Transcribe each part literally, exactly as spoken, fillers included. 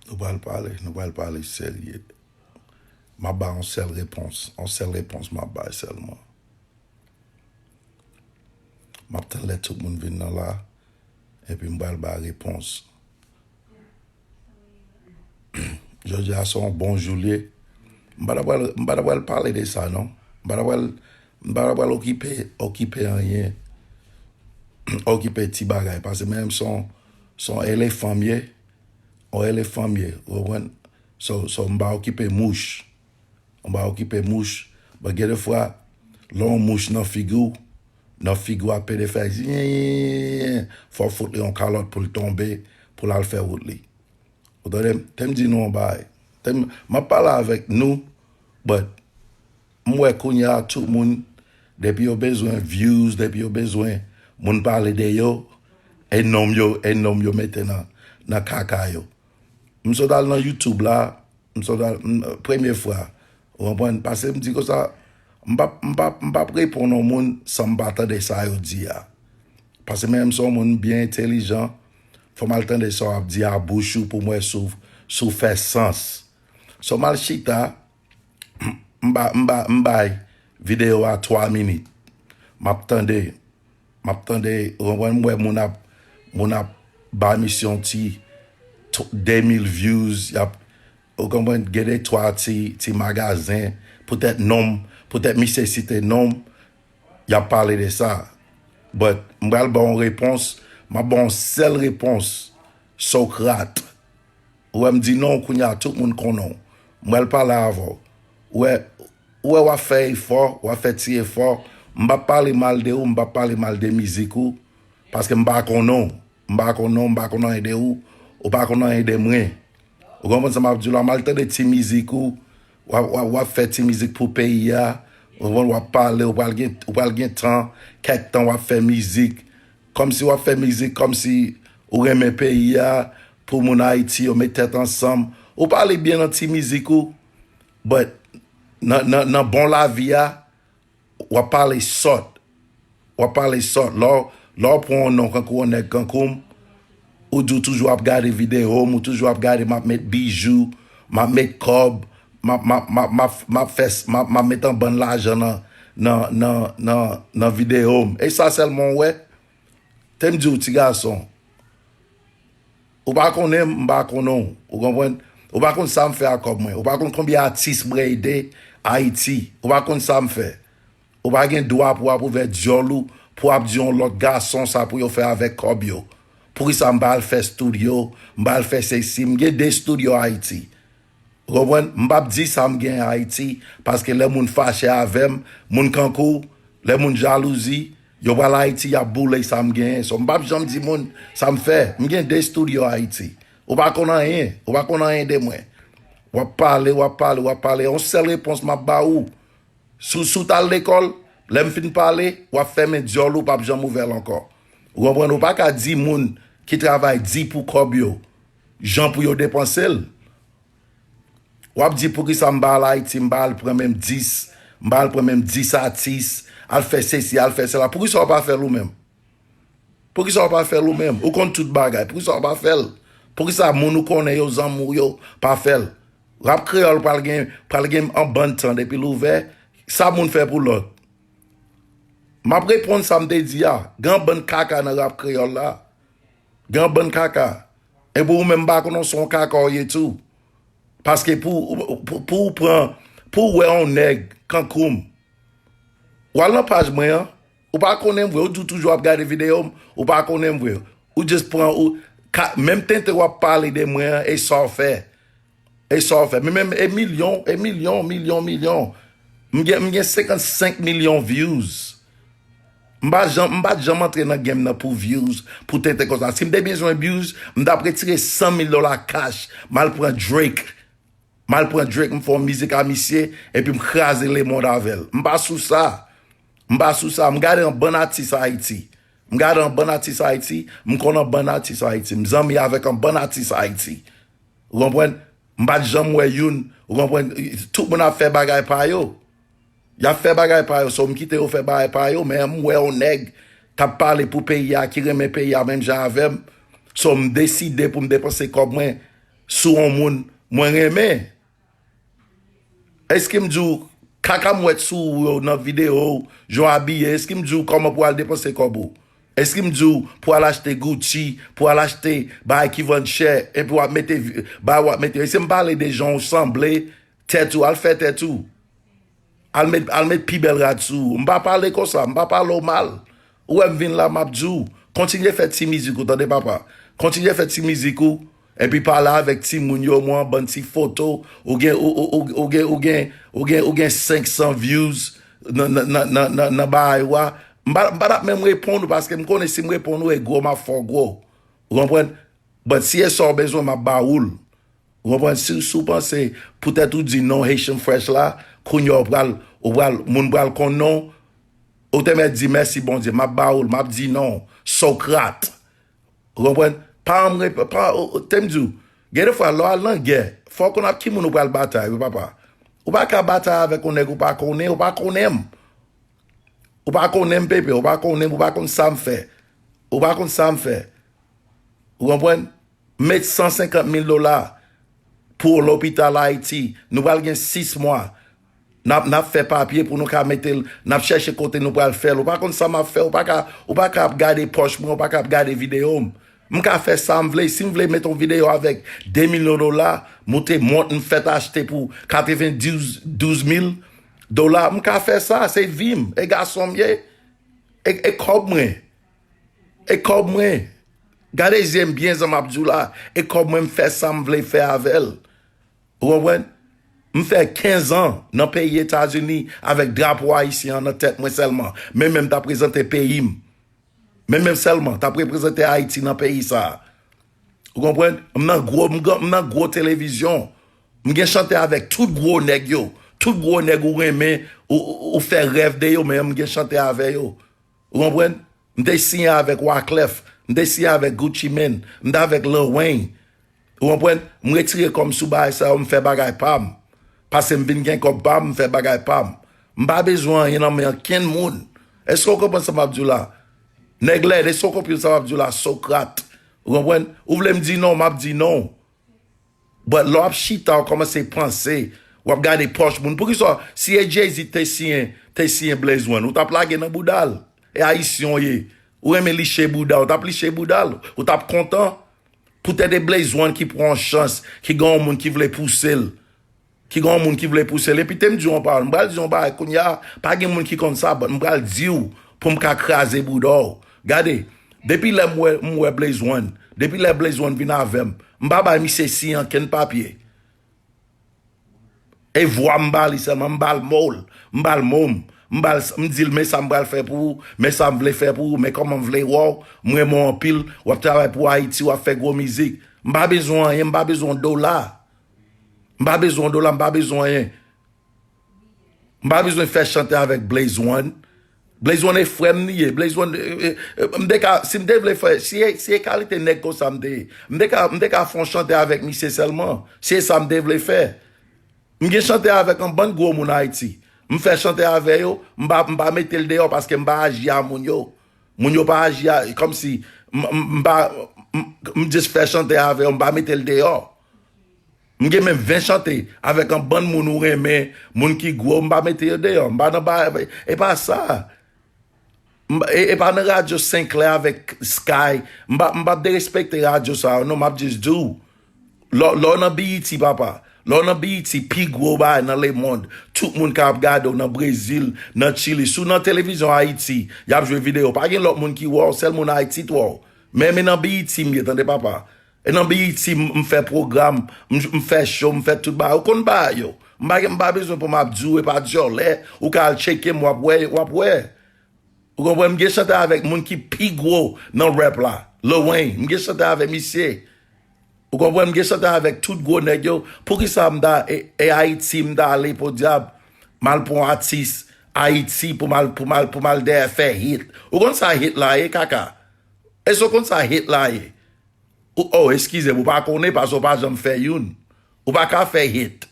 Nou pral pale, nou pral pale serye. M ap ba yon sèl repons, yon sèl repons m ap bay sèlman. M ap tann lè tout moun vin nan la, epi m pral bay repons. Jodi a se yon bon jou l ye. M pa ta pral, m pa ta pral pale de sa, non. M pa ta pral, m pa ta pral okipe, okipe anyen. Okipe ti bagay. Paske menm se yon, se yon elefan m ye. Yon elefan m ye. Ou konprann? So, so m pa okipe mouch. M pa okikipe mouch. But gen de fwa, lè yon mouch nan figi w, nan figi w ap pede fè yin, fò w fout li yon kalòt pou l tonbe, pou l al fè wout li. Ou tande m? Te m di nou yon bagay. Te m, m ap pale avèk nou, but m wè kounye a tout moun, depi yo bezwen views, depi yo bezwen moun pale de yo, e non m yo, e non m yo mete nan, nan kaka yo. M sot al nan YouTube la, m sot al, m, premye fwa, ou konprann? Paske m di konsa, m p ap, m p ap, m p ap reponn yon moun san m pa tande sa yo di a. Paske menm si yon moun byen entèlijan, fò m al tande sa w ap di a bouch ou pou m wè si w, si w fè sans. So m al chita, m ba, m ba, m bay videyo a twa minit. M ap tande, m ap tande, ou konprann, m wè moun ap, moun ap ba misye yon ti tw-, de mil views, y ap, ou konprann, gen de twa ti, ti magazen, poutèt non m, poutèt misye site non m, y ap pale de sa. But, m pral ba w yon repons, m ap ba w yon sèl repons, Sokrat. Ou wè m di non, kounye a tout moun konnen w. M pral pale avè w. Ou wè, ou wè w ap fè efò, w ap fè ti efò. M p ap pale mal de ou, m p ap pale mal de mizik ou. Paske m pa konnen w. M pa konnen w, m pa konn anyen de ou. Ou pa konn anyen de mwen. Ou konprann sa m ap di w la? M al tande ti mizik ou. W ap, w ap, w ap fè ti mizik pou peyi a. Ou konprann? W ap pale, ou pral gen, ou pral gen tan, kèk tan w ap fè mizik. Kòmsi w ap fè mizik, kòmsi ou renmen peyi a, pou moun Ayiti yo met tèt ansanm. Ou pale byen nan ti mizik ou, but nan, nan, nan bon lavi a, w ap pale sòt. W ap pale sòt. Lè w, lè w pran yon non kankou yon nèg kankou m, ou di w toujou ap gade videyo m, ou toujou ap gade m ap met bijou, m ap met kòb, m ap, m ap, m ap, m ap, m ap fè, m ap, m ap met yon bann lajan nan, nan, nan, nan, nan videyo m. E sa sèlman w wè? Te m di w, ti gason, ou pa konnen m, m pa konnen w, ou konprann? Ou pa konn sa m fè ak kòb mwen. Ou pa konn konbyen atis mwen ede Ayiti. Ou pa konn sa m fè. Ou pa gen dwa pou w ap ouvè dyòl ou, pou w ap di yon lòt gason sa pou yo fè avèk kòb yo. Poukisa m pa al fè estidyo, m pa al fè sesi, m gen de estidyo Ayiti. Ou konprann? M p ap di sa m genyen Ayiti, paske lè moun fache avè m, moun kankou w, lè moun jalouzi, yo pral Ayiti, y ap boule sa m genyen. So, m p ap janm di moun sa m fè. M gen de estidyo Ayiti. Ou pa konn anyen. Ou pa konn anyen de mwen. W ap pale, w ap pale, w ap pale. Yon sèl repons m ap ba ou. Si w, si w t al lekòl, lè m fin pale, w ap fèmen dyòl ou, w p ap janm ouvè l ankò. Ou konprann? Ou pa ka di moun ki travay di pou kòb yo, jan pou yo depanse l. W ap di, "Poukisa m pa al Ayiti, m pa al pran menm dis, m pa al pran menm dis atis, al fè sesi, al fè sela?" Poukisa w pa fè l ou menm? Poukisa w pa fè l ou menm? Ou konn tout bagay. Poukisa w pa fè l? Poukisa moun ou konnen yo, zanmi w yo, pa fè l? Rap kreyòl pral gen, pral gen an bann tan depi l ouvè. Sa moun fè pou lòt? M ap reponn sa m te di a. Gen an bann kaka nan rap kreyòl la. Gen an bann kaka. Epi ou menm, m pa konnen si w se yon kaka w ye tou. Paske pou, pou, pou w pran, pou w wè yon nèg kankou m, w al nan paj mwen an, ou pa konnen m vre, ou di w toujou ap gade videyo m, ou pa konnen m vre. Ou just pran, ou, ka, menm tenten w ap pale de mwen an, e sa w fè. E sa w fè. Men menm, e milyon, e milyon, milyon, milyon. M gen, m gen senkannsenk milyon views. M pa janm, m pa t janm antre nan game nan pou views, pou tenten konsa. Si m te bezwen views, m t ap retire san mil dola cash, m al pran Drake. M al pran Drake, m fè yon mizik a misye, epi m kraze lemonn avè l. M pa sou sa. M pa sou sa. M gade yon bann atis Ayiti. M gade yon bann atis Ayiti. M konn yon bann atis Ayiti. M zanmi avèk yon bann atis Ayiti. Ou konprann? M pa t janm wè youn. Ou konprann? Tout moun ap fè bagay pa yo. Y ap fè bagay pa yo. So, m kite yo fè bagay pa yo, men m wè yon nèg k ap pale pou peyi a, ki renmen peyi a menm jan avè m. So, m deside pou m depanse kòb mwen. sou yon moun mwen renmen? Èske m di w, kaka m wèt sou ou yo nan videyo w, jan w abiye, èske m di w kòman pou w al depanse kòb ou? Èske m di w pou w al achte Gucci, pou w al achte bagay ki vann chè, epi w ap mete vi- bagay w ap mete, èske m pale de jan w sanble, tèt ou, al fè tèt ou. Al met, al met pi bèl rad sou ou. M pa pale konsa, m pa pale w mal. Ou wè m vin la, m ap di w, kontinye fè ti mizik ou, tande papa. Kontinye fè ti mizik ou, epi pale avèk timoun yo, mwen, bann ti foto, ou gen, ou, ou, ou, ou gen, ou gen, ou gen, ou gen senk san views nan, nan, nan, nan, nan, nan bagay ou a. M pa, m pa t ap menm reponn ou, paske m konnen si m reponn ou, e gwo, m ap fè w gwo. Ou konprann? But si e sa w bezwen, m ap ba ou l. Ou konprann? Si, si w panse, poutèt ou di non Haitian Fresh la, kounye a ou pral, ou pral, moun pral konn non, ou te mèt di mèsi Bondye, m ap ba ou l, m ap di non, Sokrat. Ou konprann? Pa ann rep- pa, ou- ou- te m di w, gen de fwa, lè w al nan gè, fò w konn ak ki moun ou pral batay, wi papa. Ou pa ka batay avèk yon nèg ou pa konnen, ou pa konnen m. Ou pa konnen m, pepe, ou pa konnen m, ou pa konn sa m fè. Ou pa konn sa m fè. Ou konprann? Met san senkant mil dola pou lopital Ayiti. Nou pral gen sis mwa. N ap, n ap fè papye pou nou ka mete l, n ap chèche kote nou pral fè l. Ou pa konn sa m ap fè, ou pa ka, ou pa ka ap gade pòch mwen, ou pa ka ap gade videyo m. M ka fè sa m vle. Si m vle met yon videyo avèk de milyon dola, moute mont m fèt achte pou katrevendouz mil dola, m ka fè sa, se vi m, e gason m ye, e, e kòb mwen, e kòb mwen. Gade zye m byen jan m ap di w la, e kòb mwen m fè sa m vle fè avè l. Ou konprann? M fè kenz an nan peyi Etazini avèk drapo ayisyen an nan tèt mwen sèlman. Men men m t ap prezante peyi m. Men men m sèlman t ap reprezante Ayiti nan peyi sa a. Ou konprann? M nan gwo, m, gen- m nan gwo televizyon. M gen chante avèk tout gwo nèg yo. Tout gwo nèg ou renmen, ou, ou, ou fè rèv de yo, men m gen chante avè yo. Ou konprann? M te siyen avèk Wyclef, m te siyen avèk Gucci Mane, m te avèk Lil Wayne. Ou konprann? M retire kò m sou bagay sa yo, m fè bagay pa m. Paske m vin gen kòb pa m, m fè bagay pa m. M pa bezwen anyen nan men ankenn moun. Èske w konprann sa m ap di w la? Nèg lèd, èske w konprann sa m ap di w la, Sokrat? Ou konprann? Ou vle m di non, m ap di non. But lè w ap chita, w kòmanse panse, w ap gade pòch moun. Poukisa, si e Jay-Z te siyen, te siyen Blaze One, ou t ap lage nan bouda l? E ayisyen w ye. Ou renmen liche bouda, ou t ap liche bouda l? Ou t ap kontan? Poutèt e Blaze One ki pran yon chans, ki gen yon moun ki vle pouse l. Ki gen yon moun ki vle pouse l. Epi te m di yon pawòl, m pral di yon bagay kounye a, pa gen moun ki konn sa, but m pral di w pou m ka kraze bouda w. Gade, depi lè m wè, m wè Blaze One, depi lè Blaze One vin avè m, m pa bay misye siyen ankenn papye. E vwa m ba li sèlman, m ba l mo l, m ba l mo m, m ba l, m di l, men sa m pral fè pou ou, men sa m vle fè pou ou, men kòman m vle wè w, m renmen w anpil, w ap travay pou Ayiti, w ap fè gwo mizik. M pa bezwen anyen, m pa bezwen yon dola. M pa bezwen yon dola, m pa bezwen anyen. M pa bezwen fè chante avèk Blaze One. Blaze One e frè m li ye. Blaze One, e, e, e, m te ka, si m te vle fè, si e, si e kalite nèg konsa m te ye, m te ka, m te ka fè yon chante avèk misye sèlman. Si e sa m te vle fè. M gen chante avèk yon bann gwo moun Ayiti. M fè chante avè yo, m pa, m pa mete l deyò paske m pa aji a moun yo. Moun yo pa aji a, kòmsi, m, m, m pa, m, m just fè chante avè yo, m pa mete l deyò. M gen menm ven chante avèk yon bann moun ou renmen, moun ki gwo, m pa mete yo deyò. M pa nan ba, e pa sa. M, e, e pa nan radyo Senklè avèk Sky. M pa, m p ap derespekte radyo sa yo, non, m ap just di w. Lè, lè w nan B E T, papa. Lè w nan B E T, pi gwo bagay nan lemonn. Tout moun ka ap gade w nan Brezil, nan Chili. Si w nan televizyon Ayiti, y ap jwe videyo. Pa gen lòt moun ki wè w, sèl moun Ayiti t wè w. Men, men nan B E T m ye, tande papa. E nan B E T m, m fè pwogram, m, m fè show, m fè tout bagay. Ou konn bagay yo. M pa gen, m pa bezwen pou m ap di w, e pa dyòlè. Ou ka al tcheke m, w ap wè, w ap wè. Ou konprann? M gen chante avèk moun ki pi gwo nan rap la. Lil Wayne, m gen chante avèk misye. Ou konprann? M gen chante avèk tout gwo nèg yo. Poukisa m ta, e, e Ayiti, m ta ale podyab, m al pran atis Ayiti pou m al, pou m al, pou m al dèyè fè hit. Ou konn sa hit la ye, kaka? Èske w konn sa hit la ye? Ou, oh, eskize m, ou pa konnen paske w pa janm fè youn. Ou pa ka fè hit.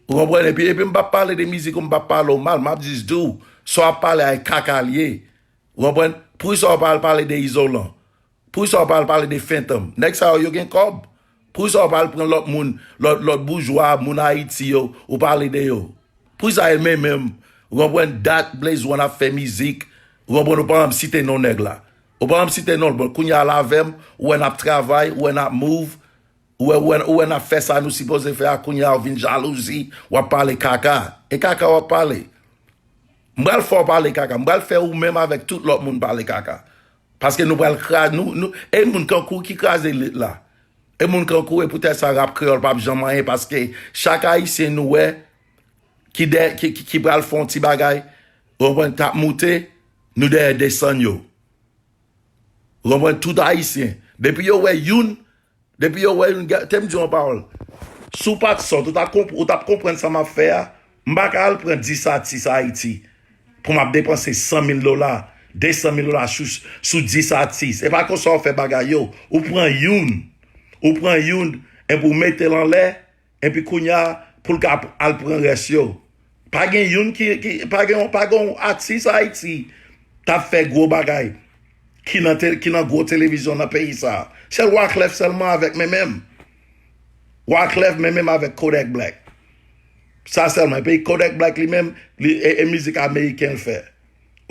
Ou konprann? Epi, epi m p ap pale de mizik ou, m p ap pale w mal, m ap just di w, sa w ap pale a e kaka l ye. Ou konprann? Poukisa w pa al pale de Izolan? Poukisa w pa al pale de Fentanm? Nèg sa yo, yo gen kòb. Poukisa w pa al pran lòt moun, lòt, lòt boujwa, moun Ayiti yo, ou pale de yo? Poukisa e menm menm, ou konprann, dat Blaze One ap fè mizik, ou konprann, ou pa janm site non nèg la? Ou pa janm site non l. Bon, kounye a l avè m, ou wè n ap travay, ou wè n ap move, ou wè, ou wè, ou wè n ap fè sa nou sipoze fè a, kounye a ou vin jalouzi, w ap pale kaka. E kaka w ap pale. M pral fè w pale kaka. M pral fè ou menm avèk tout lòt moun pale kaka. Paske nou pral kraze, nou, nou, e moun kankou ki kraze lit la. E moun kankou, e poutèt sa rap kreyòl p ap janm anyen, paske chak Ayisyen nou wè ki, dè, ki, ki, ki pral fè yon ti bagay, ou konprann, t ap moute, nou dèyè desann yo. Ou konprann, tout Ayisyen. Depi yo wè youn, depi yo wè youn, te m di yon pawòl. Si w pa t sòt, ou t ap konp-, ou t ap konprann sa m ap fè a, m pa ka al pran dis atis Ayiti pou m ap depanse san mil dola, de san mil dola sou, sou dis atis. E pa konsa w fè bagay yo. Ou pran youn, ou pran youn, epi w mete l anlè, epi kounye a, pou l ka al pran rès yo. Pa gen youn ki, ki pa gen, pa gen yon atis Ayiti t ap fè gwo bagay ki nan, te, ki nan gwo televizyon nan peyi sa a. Sèl Wyclef sèlman avèk men menm. Wyclef men menm avèk Kodak Black. Sa sèlman. Epi Kodak Black li menm, li, e, e mizik ameriken l fè.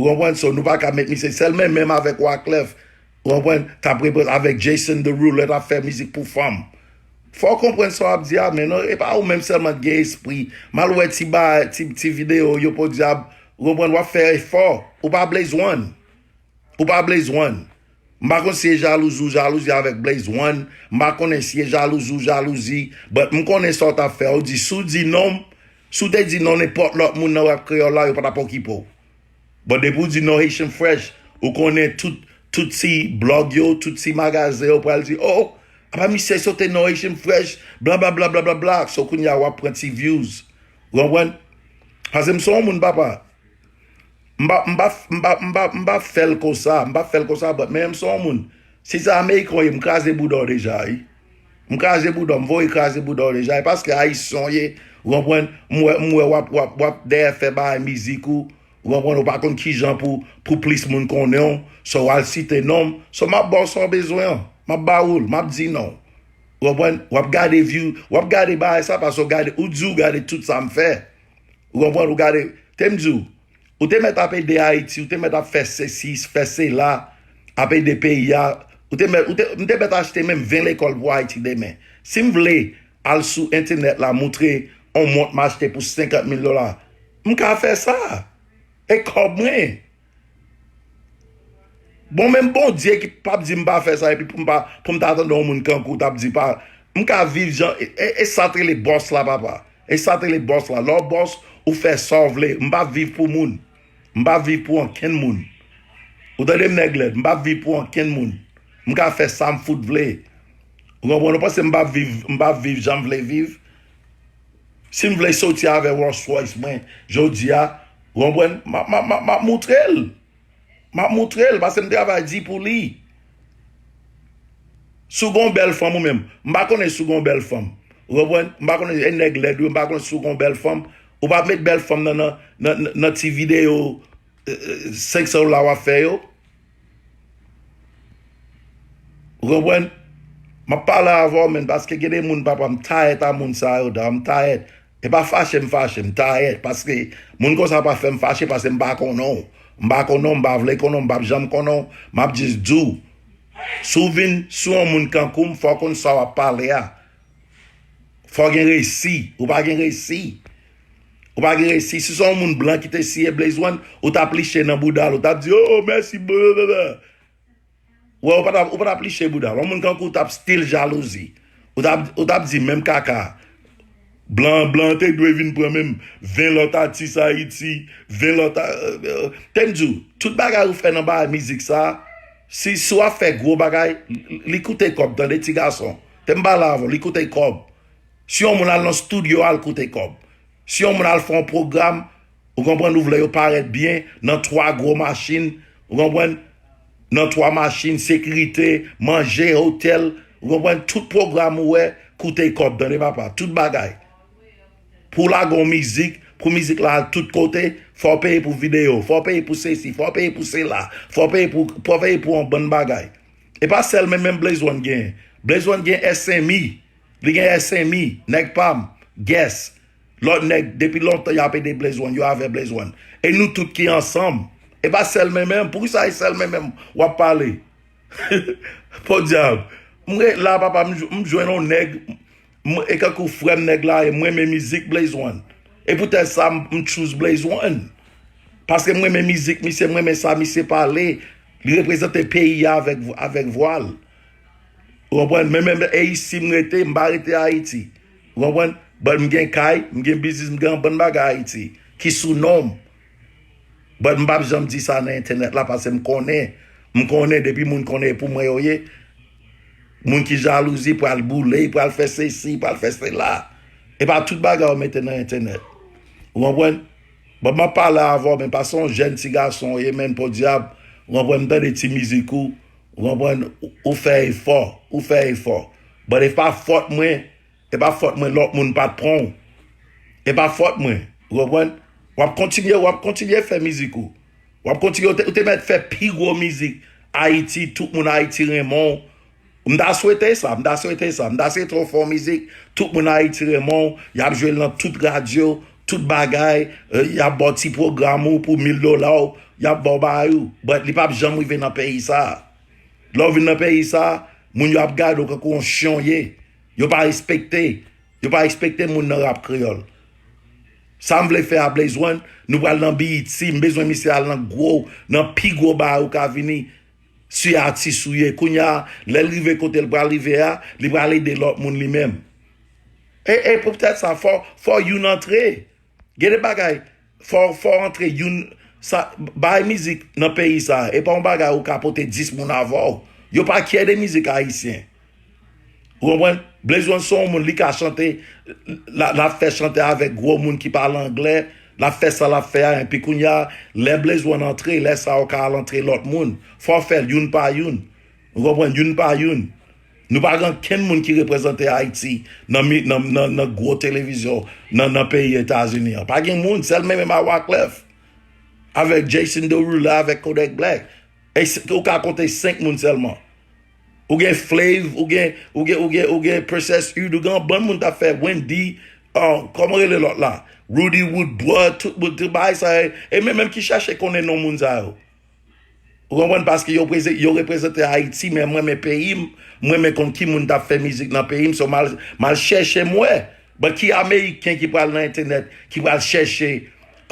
Ou konprann? So, nou pa ka met misye sèl men menm avèk Wyclef. Ou konprann? T ap reprezante avèk Jason Derulo, t ap fè mizik pou fanm. Fò w konprann sa w ap di a, men non, e pa ou menm sèlman ki gen espri. M al wè ti ba, ti, ti videyo yo podyab. Ou konprann? W ap fè efò. Ou pa Blaze One. Ou pa Blaze One. M pa konn si e jalouzi ou jalouzi avèk Blaze One. M pa konnen si e jalouzi ou jalouzi. But m konnen sa w t ap fè. Ou di, si w di non, si w te di non nenpòt lòt moun nan rap kreyòl la, yo pa t ap okipe w. Bon, depi w di non Haitian Fresh, ou konnen tout, tout ti blòg yo, tout ti magazen yo pral di, oh, apa misye sote non Haitian Fresh, bla bla bla bla bla bla. So kounye a w ap pran ti views. Ou konprann? Paske m se yon moun, papa. M pa, m pa, m pa, m pa, m pa fè l konsa, m pa fè l konsa, but men m se yon moun. Si se Ameriken w ye, m kraze bouda w deja, wi. M kraze bouda w, m voye kraze bouda w deja. E paske Ayisyen w ye, ou konprann? M wè, m wè w ap, w ap, w ap dèyè fè bagay mizik ou, ou konprann? Ou pa konn kijan pou, pou plis moun konnen w. So, w al site non m. So, m ap ba w sa w bezwen an. M ap ba ou l, m ap di non. Ou konprann? W ap gade view, w ap gade bagay sa, paske w gade, ou di w gade tout sa m fè. Ou konprann? Ou gade, te m di w, ou te mèt ap ede Ayiti, ou te mèt ap fè sesi, fè sela, ap ede peyi a. Ou te mèt, ou te, m te mèt achte menm ven lekòl pou Ayiti demen. Si m vle al sou entènèt la, moutre on mont m achte pou senkant mil dola, m ka fè sa. E kòb mwen. Bon, menm Bondye ki p ap di m pa fè sa, epi pou m pa, pou m ta tande yon moun kankou w t ap di pa, m ka viv jan, e, e, e sa t rele bòs la, papa. E sa t rele bòs la. Lè w bòs, ou fè sa w vle. M p ap viv pou moun. M p ap viv pou ankenn moun. Ou tande m, nèg lèd? M p ap viv pou ankenn moun. M ka fè sa m fout vle. Ou konprann? Ou panse m p ap viv, m p ap viv jan m vle viv? Si m vle soti avè Rolls Royce mwen, jodi a, ou konprann? M ap, m ap, m ap, m ap moutre l. M ap moutre l, paske m travay di pou li. Si w gen yon bèl fanm ou menm, m pa konnen si w gen yon bèl fanm. Ou konprann? M pa konnen, e nèg lèd wi, m pa konnen si w gen yon bèl fanm. Ou pa met bèl fanm nan, nan, nan, nan, nan ti videyo, eh, eh, senk san dola w ap fè yo. Ou konprann? M ap pale avè w, men, paske gen de moun, papa, m tayèt a moun sa yo, da, m tayèt. E pa fache m fache, m tayèt, paske moun konsa pa fè m fache, paske m pa konnen w. M pa konnen w, m pa vle konnen w, m p ap janm konnen w, m ap jis di w. Si w vin sou yon moun kankou m, fò w konn sa w ap pale a. Fò w gen resi, ou pa gen resi. Ou pa gen resi. Si se yon moun blan ki te siye Blaze One, ou t ap liche nan bouda l, ou t ap di, oh, mèsi, blablabla. Wè, ou pa t ap, ou pa t ap liche bouda l. Yon moun kankou w t ap still jalouzi. Ou t ap, ou t ap di menm kaka. Blan, blan te dwe vin pran menm ven lòt atis Ayiti, ven lòt a-, euh, euh, te m di w, tout bagay ou fè nan bagay mizik sa, si, si w ap fè gwo bagay, li, li koute kòb, tande ti gason. Te m pale avè w, li koute kòb. Si yon moun al nan estidyo, al koute kòb. Si yon moun al fè yon pwogram, ou konprann, ou vle yo parèt byen nan twa gwo machin, ou konprann, nan twa machin, sekirite, manje, otèl, ou konprann, tout pwogram ou wè, koute kòb, tande papa, tout bagay. Pou w lage yon mizik, pou mizik la al tout kote, fò w peye pou videyo, fò w peye pou sesi, fò w peye pou sela, fò w peye pou, fò w peye pou yon bann bagay. E pa sèl men, menm Blaze One gen. Blaze One gen S M E. Li gen S M E, nèg pa m, Guess. Lòt nèg, depi lontan y ap ede Blaze One, yo avè Blaze One. E nou tout ki ansanm. E pa sèl mwen menm. Poukisa e sèl mwen menm w ap pale? Podyab. M ret la, papa, m, m jwenn yon nèg, m, e kankou frè m nèg la, e m renmen mizik Blaze One. E poutèt sa, m, m choose Blaze One. Paske m renmen mizik misye, m renmen sa misye pale. Li reprezante peyi a avèk, avèk vwa l. Ou konprann? Men, men, men, e isi m rete, m pa rete Ayiti. Ou konprann? But m gen kay, m gen biznis, m gen yon bann bagay Ayiti ki sou non m. But m p ap janm di sa nan entènèt la, paske m konnen, m konnen depi moun konnen e pou mwen yo ye, moun ki jalouzi pral boule, pral fè sesi, pral fè sela. E pa tout bagay yo mete nan entènèt. Ou konprann? But m ap pale avè w, men paske yon jèn ti gason w ye, men podyab, ou konprann, m tande ti mizik ou, ou konprann, ou, ou fè efò, ou fè efò. But e pa fòt mwen, e pa fòt mwen lòt moun pa t pran w. E pa fòt mwen, ou konprann? W ap kontinye, w ap kontinye fè mizik ou. W ap kontinye, ou te, ou te mèt fè pi gwo mizik Ayiti, tout moun Ayiti renmen w. M ta swete sa, m ta swete sa, m ta swete w fè yon mizik, tout moun Ayiti renmen w, y ap jwe l nan tout radyo, tout bagay, eh, y ap ba w ti pwogram ou pou mil dola w, y ap ba w bagay ou. But li p ap janm rive nan peyi sa. Lè w vin nan peyi sa, moun yo ap gade w kankou yon chen w ye. Yo pa respekte, yo pa respekte moun nan rap kreyòl. Sa m vle fè a Blaze One, nou pral nan B E T, m bezwen misye al nan gwo, nan pi gwo bagay ou ka vini. Si atis ou ye, kounye a, lè l rive kote l pral rive a, li pral ede lòt moun li menm. E, e poutèt sa, fò, fò youn antre. Gen de bagay, fò, fò antre youn, sa, bay mizik nan peyi sa, e pa yon bagay ou ka pote dis moun avè w. Yo pa kyè de mizik ayisyen. Ou konprann? Blaze One se yon moun, li ka chante, l, l ap fè chante avèk gwo moun ki pale anglè, l ap fè sa l ap fè a, epi kounye a, lè Blaze One antre, lè sa yo ka al antre lòt moun. Fò w fè l youn pa youn. Ou konprann? Youn pa youn. Nou pa gen kenn moun ki reprezante Ayiti nan, mi- nan, nan, nan gwo televizyon nan, nan peyi Etazini an. Pa gen moun, sèl mwen menm a Wyclef, avèk Jason Derulo, avèk Kodak Black. E se- ou ka konte senk moun sèlman. Ou gen Flav, ou gen, ou gen, ou gen, ou gen Princess Hud, ou gen yon bann moun t ap fè Wendy, uh, kòman rele lòt la? Roody Woodblood, tout, tout, tout bagay sa yo. E men menm ki chèche konnen non moun sa yo. Ou konprann? Paske yo, preze- yo reprezante Ayiti, men mwen, men peyi m, mwen, men konn ki moun t ap fè mizik nan peyi m, so m al, m al chèche m wè. But ki Ameriken ki pral nan entènèt, ki pral chèche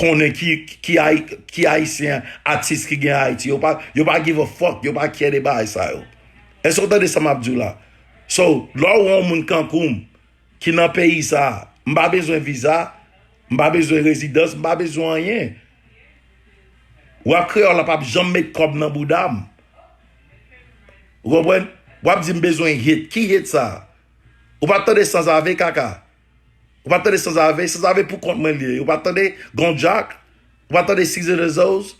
konnen ki, ki, Ay- ki Ayisyen atis ki gen Ayiti? Yo pa, yo pa give a fuck, yo pa care de bagay sa yo. Èske w tande sa m ap di w la? So, lè w wè yon moun kankou m, ki nan peyi sa, m pa bezwen viza, m pa bezwen rezidans, m pa bezwen anyen. Rap kreyòl la p ap janm met kòb nan bouda m. Ou konprann? W ap di m bezwen hit. Ki hit sa? Ou pa t tande Sanzave, kaka? Ou pa t tande Sanzave? Sanzave pou kont mwen li ye. Ou pa t tande Gon Jack? Ou pa t tande Caesar the Zos?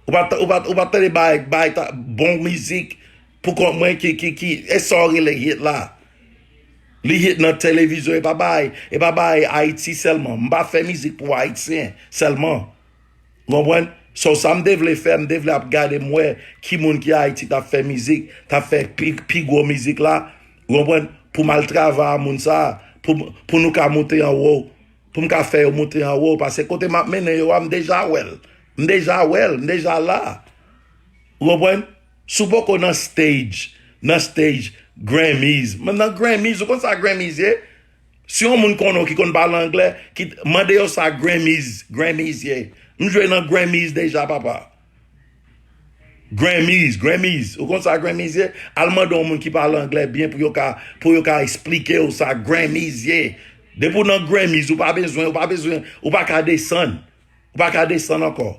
Ou pa t- ou pa t- ou pa t tande bay bay ta- bon mizik pou kont mwen ki ki ki e sa w rele hit la? Li hit nan televizyon, e pa bay e pa bay Ayiti sèlman. M pa fè mizik pou Ayisyen sèlman. Ou konprann? So sa m te vle fè, m te vle ap gade m wè ki moun ki Ayiti t ap fè mizik, t ap fè pi, pi gwo mizik la. Ou konprann? Pou m al travay a moun sa, pou, pou nou ka monte anwo, pou m ka fè yo monte anwo. Paske kote m ap mennen yo a, m deja wè l. M deja wè l, m deja la. Ou konprann? Si w poko nan stage, nan stage, Grammys. Men nan Grammys, ou konn sa Grammys ye? Si yon moun konnen w ki konn pale anglè, ki mande yo sa Grammys, Grammys ye. M jwe nan Grammys deja, papa. Grammys, Grammys. Ou konn sa Grammys ye? Al mande yon moun ki pale anglè byen pou yo ka, pou yo ka esplike w sa Grammys ye. Depi w nan Grammys, ou pa bezwen, ou pa bezwen, ou pa ka desann. Ou pa ka desann ankò.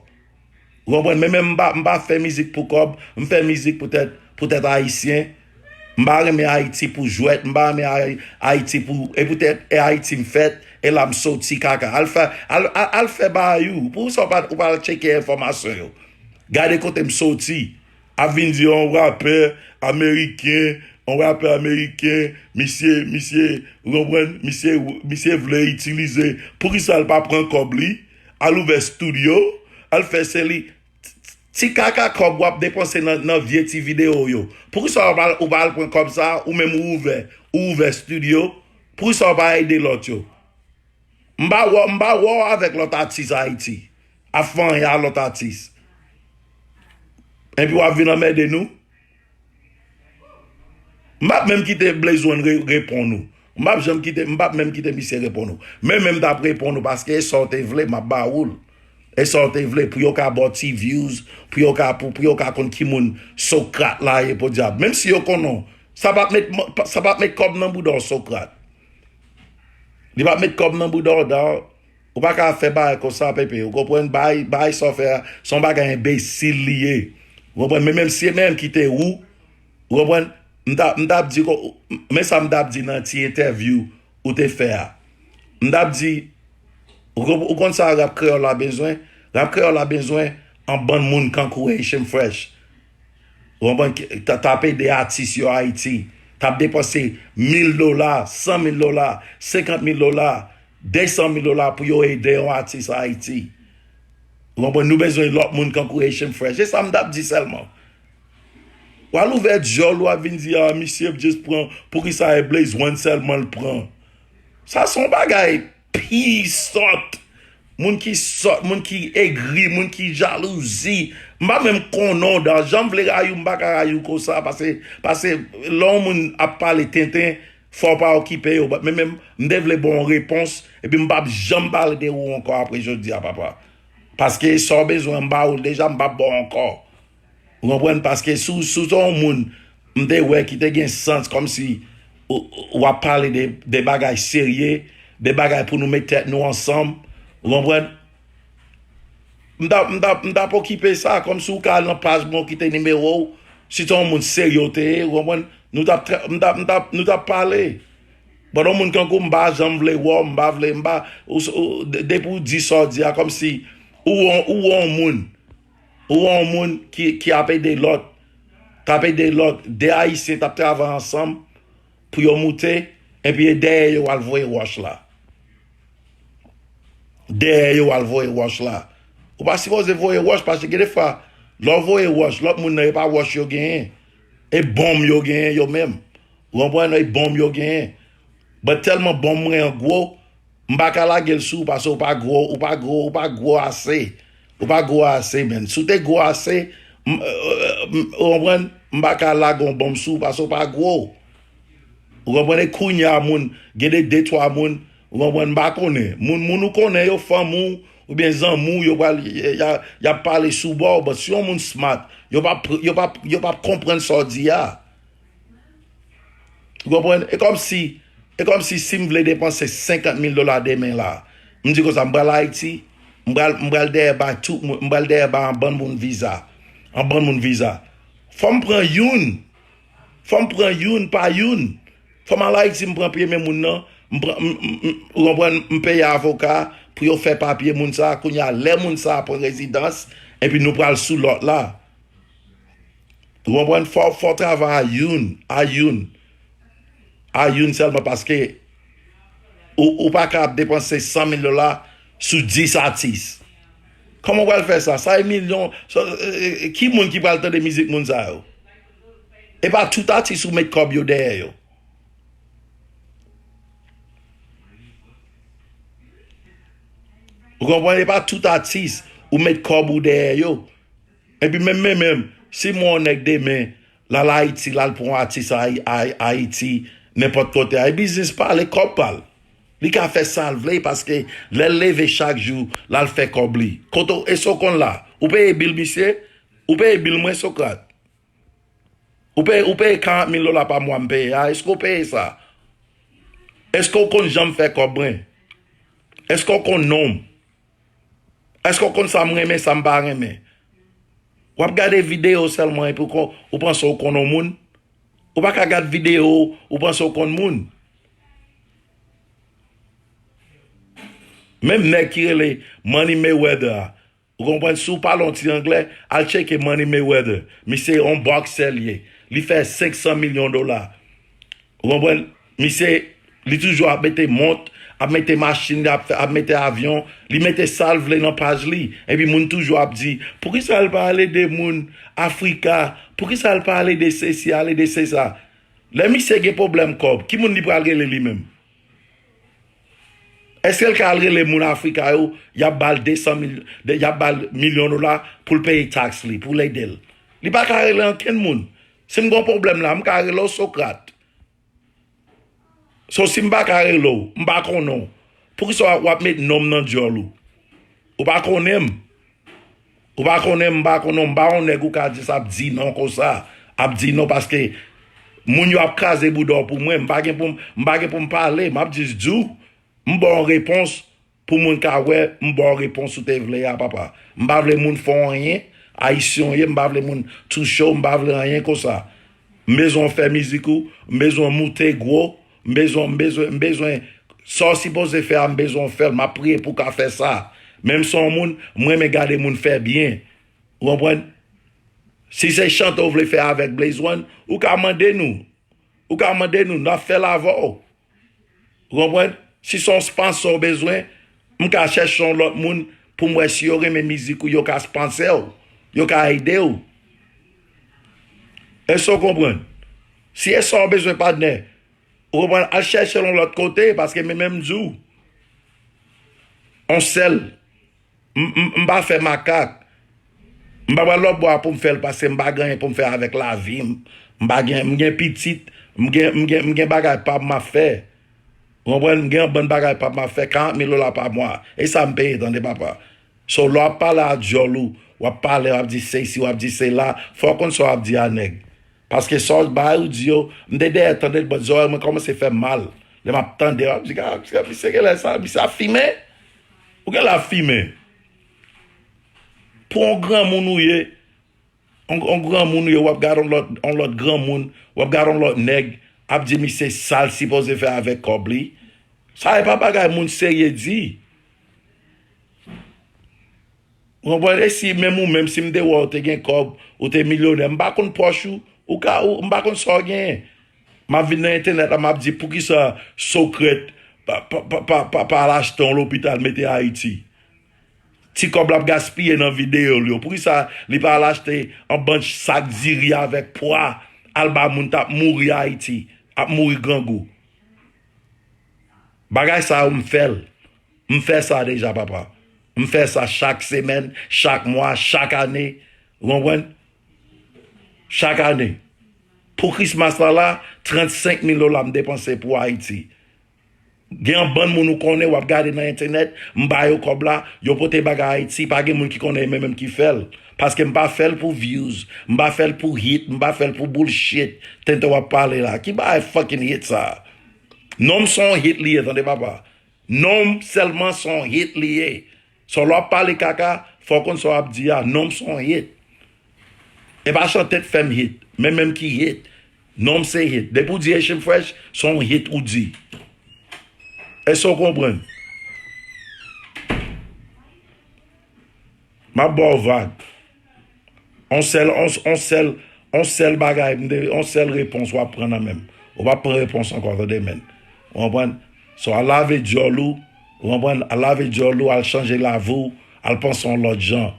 Ou konprann? Men menm m pa, m pa fè mizik pou kòb, m fè mizik poutèt, poutèt ayisyen. M pa renmen Ayiti pou jwèt, m pa renmen Ay- Ayiti pou, e poutèt e Ayiti m fèt, e la m soti kaka. Al fè, al, al, al fè bagay ou. Pou sa w pa, ou pa al tcheke enfòmasyon yo. Gade kote m soti. Ap vin di yon rapè ameriken, yon rapè ameriken, misye, misye, ou konprann? Misye, misye vle itilize. Poukisa l pa pran kòb li, al ouvè studio, al fè se li. Ti kaka kòb w ap depanse nan, nan vye ti videyo w yo. Poukisa w pa, ou pa al pran kòb sa, ou menm ou ouvè, ou ouvè studio? Poukisa w pa ede lòt yo? M pa wè, m pa wè w avèk lòt atis Ayiti. Ap fè anyen a lòt atis. Epi w ap vin anmède nou. M p ap menm kite Blaze One re- reponn ou. M p ap janm kite, m p ap menm kite misye reponn ou. Men menm m t ap reponn ou paske e sa w te vle, m ap ba ou l. E sa w te vle pou yo ka ba w ti views, pou yo ka, pou, pou yo ka konn ki moun Sokrat la ye podyab. Menm si yo konnen w, sa p ap met, sa p ap met kòb nan bouda w Sokrat. Li p ap met kòb nan bouda w, da. Ou pa ka fè bagay konsa, Pepe. Ou konprann? Bagay, bagay sa w fè a, se yon bagay enbesil li ye. Ou konprann? Men menm si e menm ki te ou, ou konprann? M ta, m t ap di, ko- men sa m t ap di nan ti entèvyou ou te fè a. M t ap di, ou, konp- ou konn sa rap kreyòl la bezwen? Rap kreyòl la bezwen an bann moun kankou Haitian Fresh. Ou konprann? Ki- ta- T ap ede atis yo Ayiti. T ap depanse mil dola, san mil dola, senkant mil dola, de san mil dola pou yo ede yon atis Ayiti. Ou konprann? Nou bezwen lòt moun kankou Haitian Fresh. Se sa m t ap di sèlman. W al ouvè dyòl, w ap vin di, a, misye just pran, poukisa e Blaze One sèlman l pran? Sa se yon bagay pi sòt. Moun ki sòt, moun ki egri, moun ki jalouzi. M pa menm konnen w, da. Jan m vle rayi w, m pa ka rayi w konsa. Pase, pase lè yon moun ap pale tenten, fò w pa okipe yo. But men menm, m te vle ba w yon repons, epi m p ap janm pale de ou ankò apre jodi a, papa. Paske sa w bezwen, m ba ou l deja, m p ap ba w ankò. Ou konprann? Paske si w, si w se yon moun, m te wè ki te gen sans, kòmsi w, w ap pale de, de bagay serye, de bagay pou nou met tèt nou ansanm. Ou konprann? M t ap, m t ap, m t ap okipe sa, kòmsi w ka al nan paj mwen, w kite nimewo w, si se yon moun serye w te ye, ou konprann? Nou t ap, tra- m t ap, m t ap, nou t ap pale. But yon moun kankou m pa janm vle wè w, m pa vle, m pa, ou, ou, de- depi w di sa w di a, kòmsi ou, ou, ou yon moun, ou yon moun ki, ki ap ede lòt, t ap ede lòt, de Ayisyen t ap travay ansanm pou yo moute, epi e dèyè yo al voye wòch la. Dèyè yo al voye wòch la. Ou pa sipoze voye wòch, paske gen de fwa, lè w voye wòch, lòt moun nan, e pa wòch yo genyen. E bonm yo genyen, yo menm. Ou konprann? E bonm yo genyen. But tèlman bonm mwen an gwo, m pa ka lage l sou ou, paske ou pa gwo, ou pa gwo, ou pa gwo ase. Ou pa gwo ase, menn. Si w te gwo ase, m- euh, m- ou konprann? M pa ka lage yon bonm sou ou, paske ou pa gwo. Ou konprann? E kounye a, moun, gen de, de, twa moun, ou konprann, m pa konnen. Moun, moun ou konnen yo, fanmi w, oubyen zanmi w, yo pral, y, y, y ap pale sou bò w, but si yon moun smart, yo p ap, yo p ap, yo p ap konprann sa w di a. Ou konprann? E kòmsi, e kòmsi si m vle depanse senkant mil dola demen la, m di konsa, m pral Ayiti, m pral, m pral dèyè bay tout moun, m pral dèyè bay yon bann moun viza. Yon bann moun viza. Fò m pran youn. Fò m pran youn pa youn. Fò m al Ayiti, m pran pye men moun nan. M pran, m, m, m, ou konprann, m peye avoka pou yo fè papye moun sa a. Kounye a, lè moun sa a pran rezidans, epi nou pral sou lòt la. Ou konprann? Fò, fò w travay a youn, a youn. A youn sèlman, paske ou, ou pa ka ap depanse san mil dola sou dis atis. Kòman w pral fè sa? Sa e milyon. Sa, e, e, e, ki moun ki pral tande mizik moun sa yo? E pa tout atis ou met kòb yo dèyè yo. Ou konprann? E pa tout atis ou met kòb ou dèyè yo. Epi menm, menm, menm, si m wè yon nèg demen, l al Ayiti, l al pran yon atis Ayi- Ayi- Ayiti, nenpòt kote a, e biznis pa l, e kòb pa l. Li ka fè sa l vle, paske lè l leve chak jou, l al fè kòb li. Kote w, èske w konn la? Ou peye bil misye? Ou peye bil mwen, Sokrat? Ou peye, ou peye karant mil dola pa mwa m peye a? Èske w peye sa? Èske w konn jan m fè kòb mwen? Èske w konn non m? Èske w konn sa m renmen, sa m pa renmen? W ap gade videyo sèlman epi w kon- ou panse w konn yon moun? Ou pa ka gad videyo, ou panse w konn moun. Menm nèg ki rele Money Mayweather a, ou konprann, si w pale yon ti anglè, al tcheke Money Mayweather. Misye yon bòksè l ye. Li fè senk san milyon dola. Ou konprann? Misye, li toujou ap mete mont, ap mete machin, ap, ap mete avyon, li mete sa l vle nan paj li. Epi moun toujou ap di, poukisa l pa al ede moun Afrika? Poukisa l pa al ede sesi, al ede sesa? Lè misye gen pwoblèm kòb, ki moun li pral rele li menm? Èske l ka al rele moun Afrika yo, y ap ba l de san mil, de- y ap ba l milyon dola pou l peye taks li, pou l ede l? Li pa ka rele ankenn moun. Si m gen yon pwoblèm la, m ka rele w Sokrat. So, si m pa ka rele w, m pa konnen w, poukisa w ap, w ap met non m nan dyòl ou? Ou pa konnen m. Ou pa konnen m, m pa konnen w, m pa yon nèg ou ka di sa ap di non konsa. Ap di non paske moun yo ap kraze bouda w pou mwen. M pa gen pou m, m pa gen pou m pale. M ap jis di w, m ba w yon repons pou moun ka wè, m ba w repons ou te vle a, papa. M pa vle moun fè w anyen, ayisyen w ye, m pa vle moun touche w, m pa vle anyen konsa. M bezwen w fè mizik ou, m bezwen w moute gwo, m bezwen, m bezwen, m bezwen, sa w sipoze fè a, m bezwen w fè l, m ap priye pou w ka fè sa. Menm si w yon moun, m renmen gade moun fè byen. Ou konprann? Si se chante w vle fè avèk Blaze One, ou ka mande nou. Ou ka mande nou, n ap fè l avè w. Ou konprann? Si se yon sponsor w bezwen, m ka chèche yon lòt moun pou m wè si yo renmen mizik ou, yo ka sponsor w, yo ka ede w. Èske w konprann? Si e sa w bezwen, patnè, ou konprann, al chèche l yon lòt kote, paske men menm di w, on sèl, m, m, m pa fè makak. M pa pral lòt bò a pou m fè l, paske m pa gen anyen pou m fè avèk lavi m. M pa gen, m gen pitit, m gen, m gen, m gen bagay pa m m ap fè. Ou konprann? M gen yon bann bagay pa m ap fè, karant mil dola pa mwa. E sa m peye, tande, papa. So, lè w ap pale a dyòl ou, w ap pale, w ap di sesi, w ap di sela, fò w konn sa w ap di a nèg. Paske sa w bay ou di yo, m te dèyè tande l, but zòrèy mwen kòmanse fè m mal. Lè m ap tande, w ap di, "Ah, misye, misye genlè sa, misye ap fimen." Ou genlè ap fimen. Pou yon granmoun ou ye, yon, yon granmoun ou ye, w ap gade yon lòt, yon lòt granmoun, w ap gade yon lòt nèg, ap di misye sa l sipoze fè avèk kòb li. Sa e pa bagay moun serye di. Ou konprann? E si menm ou menm, si m te wè w te gen kòb, ou te milyonè, m pa konn pòch ou, ou ka, ou, m pa konn sa w genyen. M ap vin nan entènèt la, m ap di, poukisa Socrate pa, pa, pa, pa, pa, pa al achte yon lopital, mete Ayiti? Ti kòb l ap gaspiye nan videyo l yo. Poukisa li pa al achte yon bann sak diri avèk pwa, al ba moun t ap mouri Ayiti, ap mouri grangou? Bagay sa yo, m fè l. M fè sa deja, papa. M fè sa chak semèn, chak mwa, chak ane. Ou konprann? Chak ane. Pou Christmas la la, trannsenk mil dola m depanse pou Ayiti. Gen yon bann moun ou konnen, w ap gade nan entènèt, m ba yo kòb la, yo pote bagay Ayiti, pa gen moun ki konnen, e mwen menm ki fè l. Paske m pa fè l pou views, m pa fè l pou hit, m pa fè l pou bullshit. Tenten w ap pale la. Ki bagay fucking hit sa? Non m se yon hit li ye, tande papa. Non m sèlman se yon hit li ye. So lè w ap pale kaka, fò w konn sa w ap di a. Non m se yon hit. E pa chante t fè m hit, men menm ki hit. Non m se hit. Depi w di Haitian Fresh, se yon hit ou di. Èske w konprann? M ap ba w vag. On sèl, on, on sèl, on sèl bagay, m te, on sèl repons w ap pran nan men m. Ou p ap pran repons ankò, tande, men. Ou konprann? So, al lave dyòl ou, ou konprann? Al lave dyòl ou, al chanje lavi w, al panse yon lòt jan.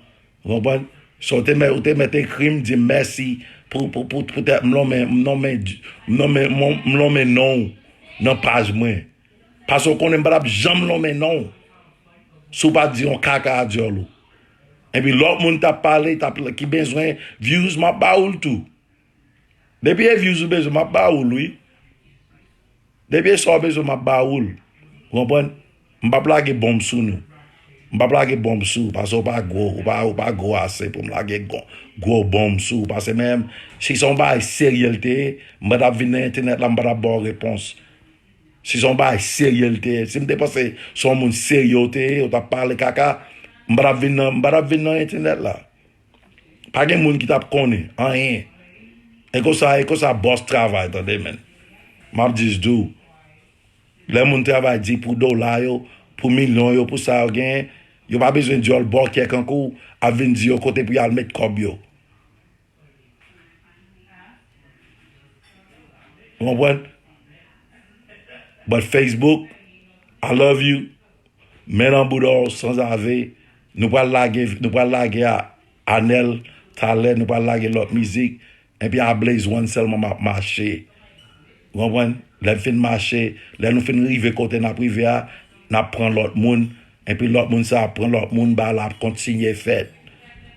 Ou konprann? So, ou te mèt, ou te mèt ekri m, di m mèsi pou, pou, pou, poutèt m lonmen, m lonmen, m lonmen, m lonmen non w nan paj mwen. Paske w konnen m pa t ap janm lonmen non w si w pa t di yon kaka a dyòl ou. Epi lòt moun t ap pale, t ap, ki bezwen views, m ap ba ou l tou. Depi e views ou bezwen, m ap ba ou l, wi. Depi e sa w bezwen, m ap ba ou l. Ou konprann? M p ap lage bonm sou nou. M p ap lage bonm sou ou, paske w pa gwo, ou pa, ou pa gwo ase pou m lage gwo, gwo bonm sou ou. Paske menm, si se yon bagay serye l te ye, m pa t ap vin nan entènèt la, m pa t ap ba w repons. Si se yon bagay serye l te ye, si m te panse se yon moun serye w te ye, ou t ap pale kaka, m pa t ap vin nan, m pa t ap vin nan entènèt la. Pa gen moun ki t ap konnen anyen. E konsa, e konsa bòs travay, tande, men. M ap jis di w, lè moun travay di pou dola yo, pou milyon yo, pou sa yo genyen, yo pa bezwen dyòl bòkyè kankou w ap vin di yo kote pou y al met kòb yo. Ou konprann? But Facebook, I love you. Men nan bouda w sanzave. Nou pral lage, nou pral lage a Anèl talè, nou pral lage lòt mizik. Epi a Blaze One sèlman m ap mache. Ou konprann? Lè m fin mache, lè nou fin rive kote n ap rive a, n ap pran lòt moun. Epi lòt moun sa ap pran lòt moun, bagay la ap kontinye fèt.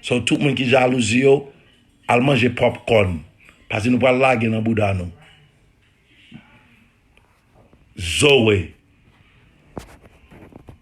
So, tout moun ki jalouzi yo, al manje popcorn. Paske nou pral lage nan bouda nou. Zoe.